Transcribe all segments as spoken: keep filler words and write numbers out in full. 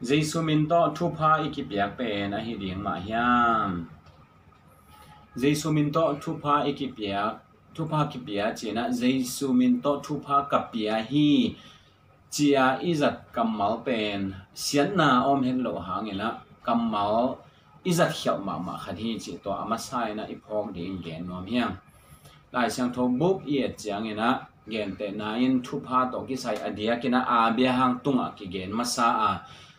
Jesu min tawh thupha i kipiak pen ahi ding mah hiam? Jesu min tawh thupha i kipiak, thupha kipia cinah Jesu min tawh thupha ka pia hi cia i zat kammal pen siatna om het loh hanginah kammal i zat khialh mahmah khat hi cih tua a masa inah i phawk ding gen nuam hiam? Lai Siangtho buk i et cianginah gentehna in thupha tawh kisai a diakinah Abraham tungah kigen masa a,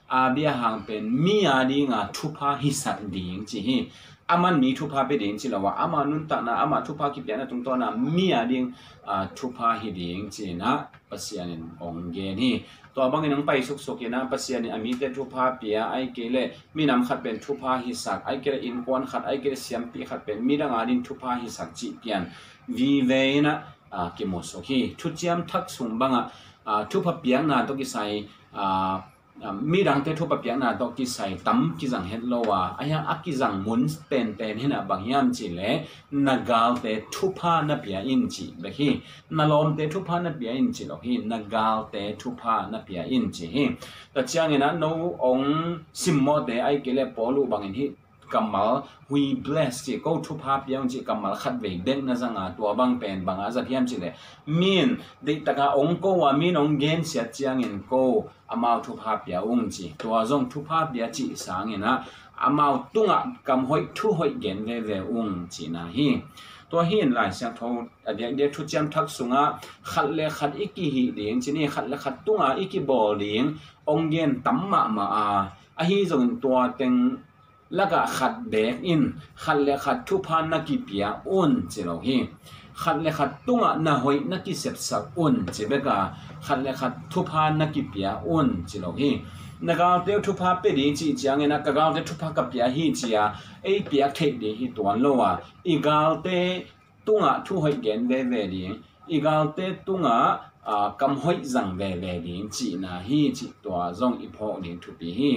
Abraham pen mi a dinga thupha hisak ding ci hi. Aman mi thupha pe ding ci lo a, ama nuntakna, ama thupha kipiakna tungtawna mi a ding a, thupha hi ding cinah Pasian in ong gen hi. Tua bangin ong pai suksuk inah Pasian in a mite thupha pia, ai kei le minam khat pen thupha hisak, ai kei le innkuan khat, ai kei le siampi khat pen midang a ding thupha hisak cih pian vive inah a, kimusuk hi. Thuciam Thak sung bangah a, thupha piakna tawh kisai a, a, midangte thupha piakna tawh kisai tam kizang het lo a, a hiang a kizang mun penpen hinah bang hiam cihleh na galte thupha na pia in cih bek hi. Na lawmte thupha na pia in cih lo hi. Na galte thupha na pia in cih hi. Tua cianginah no ong simmawhte ai kei le Paul uh bangin hi kammal we bless cih ko thupha pia ung cih kammal khat vei bek na zanga tua bang pen banga zat hiam cihleh min deihtaka ong ko a min ong gensiat ciangin ko amau thupha pia ung ci. Tua zong thupha pia cih sanginah amau tungah kam hoih thu hoih gen veve ung cihna hi. Tua hi in Lai Siangtho a diakdiak Thuciam Thak sungah khat le khat i kihih ding cini khat le khat tungah i kibawl ding ong gen tam mahmah a, ahi zongin tua teng lakah khat beek in khat le khat thupha na kipia un ci lo hi. Khat le khat tungah na hoih na kisepsak un ci beka khat le khat thupha na kipia un ci lo hi. Na galte uh thupha pe ding cih ciangin a ka galte thupha ka pia hi cia ei piak theih ding hi tuan lo a i galte tungah thu hoih gen veve ding, i galte tungah a, kam hoih zang veve ding cihna hi cih tua zong i phawk ding thupi hi.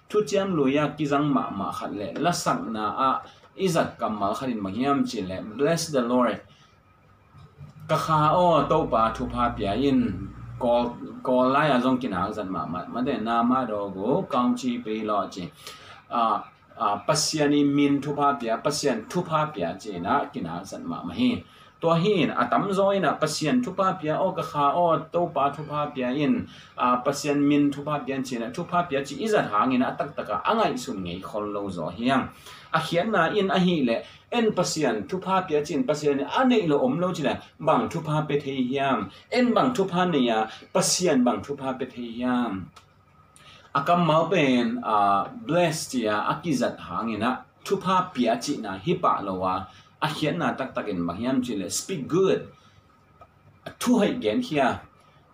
Thuciam lui a kizang mahmah khat le lasakna ah i zat kammal khat in bang hiam cih le bless the Lord. Ka kha aw Topa thupha pia in. Kawl lai a zong kinak zat mahmah mate nama dawgu kaung ci pei law ci. Pasian i min thupha pia, Pasian thupha pia cina kinak zat mahmah hi. Tua hi in a tamzaw in a Pasian thupha pia aw ka kha aw Topa thupha pia in, Pasian min thupha pia in cina thupha pia ci i zat hangin a taktak a a ngaihsun ngei khol lo zaw hiang. A khiatna in ahih leh en Pasian thupha pia cin Pasian in a neih lo om lo cina bang thupha pe thei hiam? En bang thupha nei a Pasian bang thupha pe thei hiam? A kammal pen bless cia a kizat hangin a thupha pia cihna hi pah lo a a khiatna taktakin bang hiam cih leh speak good. A thu hoih genkhia.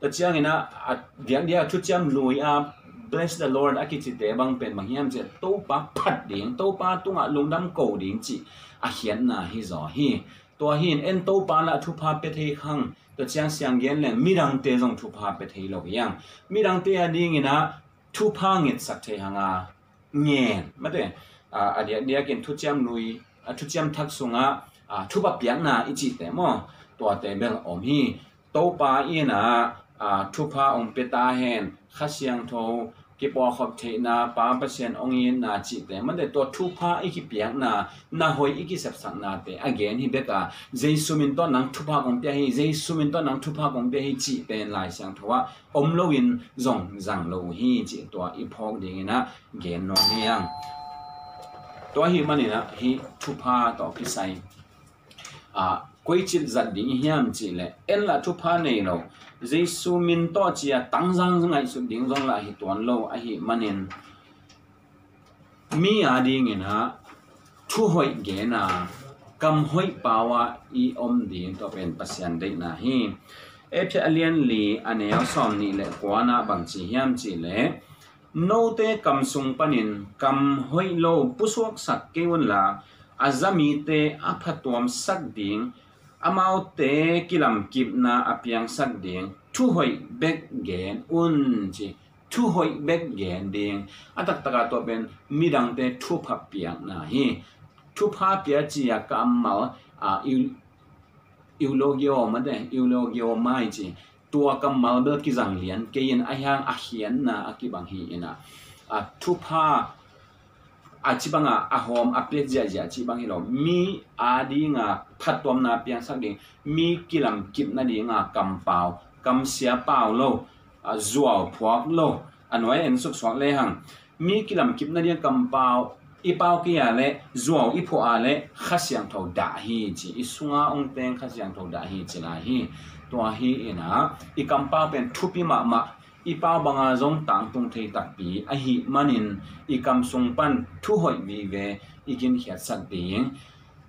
Tua ciangin a diakdiak a thuciam lui a bless the Lord a kicite bang pen bang hiam cih leh Topa phat ding, Topa tungah lungdam ko ding cih a khiatna hi zaw hi. Tua hi in en Topa lah thupha pe thei khang. Tua ciang siang gen leng midangte zong thupha pe thei lo hiang. Midangte a dingin a thupha ngetsak thei hanga ngen mate a diakdiakin thuciam lui a thuciam thak sungah thupha piakna i cihte maw? Tuate bel om hi. Topa in a thupha ong pe ta hen, Kha Siangtho kipawlkhop theihna, Pa Pasian ong itna cihte mate tua thupha i kipiakna, na hoih i kisepsaknate a gen hi beka Jesu min tawh nang thupha kong pia hi, Jesu min tawh nang thupha kong pia hi cih pen Lai Siangtho ah om loin zong zang lo uh hi cih tua i phawk dingin a gen nuam hi ang. Tua hi manin a hi thupha tawh kisai koici zat ding i hiam cih leh en lah thupha nei lo, Jesu min tawh cia tangzang ngaihsut ding zong lah hi tuan lo ahi manin mi a dingin a thu hoih gen a kam hoih pau a i om ding tua pen Pasian deihna hi. Efesa a lian li a neu sawm nih le kuana bang ci hiam cih leh note kam sung panin kam hoih lo pusuaksak kei unla a zamite a phatuamsak ding, amaute kilamkipna a piangsak ding thu hoih bek gen un ci. Thu hoih bek gen ding a taktak a tua pen midangte thupha piakna hi. Thupha pia ci a kammal a eulogium mate eulogium mai ci. Tua kammal bel kizang lian kei in a hiang a khiatna a kibang hi in a a thupha a ci banga a hawm a piak ziahziah ci bang hi lo. Mi a dinga phattuamna piangsak ding, mi kilamkip nadinga kampau, kamsia pau lo, a zuau phuak lo, a nuai en suksuak lehang mi kilamkip nadinga kampau i pau kei a le zuau i phuah a le Kha Siangtho dah hi ci, i sunga ong teng Kha Siangtho dah hi ci lai hi. Tua hi ina i kampau pen thupi mahmah, i pau banga zong tangtung thei takpi ahih manin i kam sung pan thuhoih vive i ginkhiatsak ding.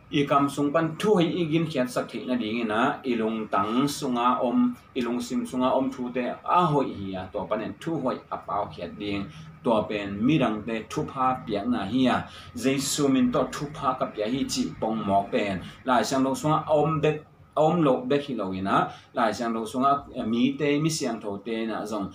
I kam sung pan thuhoih i ginkhiatsak theih nadingina i lungtang sunga om, i lungsim sunga om thute a hoih hi a, tua panin thuhoih a paukhiat ding. Tua pen midangte thupha piakna hi a, Jesu min tawh thupha ka pia hi cih pongmawk pen Lai Siangtho sunga a om bek, a om loh bek hi lo ina, Lai Siangtho sunga mite, mi siangthote ina zong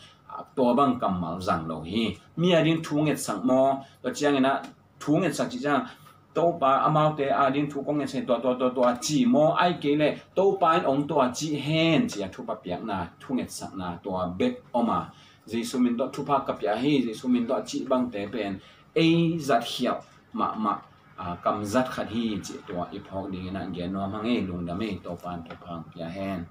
tua bang kammal zang lo hi. Mi a ding thu ngetsak maw, tua ciangina thu ngetsak cih ciang Topa amaute a ding thu kong ngetsak tua tua tua tua ci maw, ai kei le Topa in ong tua ci hen ci a thupha piakna, thu ngetsakna tua bek om a, Jesu min tawh thupha ka pia hi, Jesu min tawh a cih bangte pen ei zat khiauh mahmah, a, kam zat khat hi cih tua i phawk dingina gen nuam hang ei, lungdam ei, Topa in thupha hong pia hen.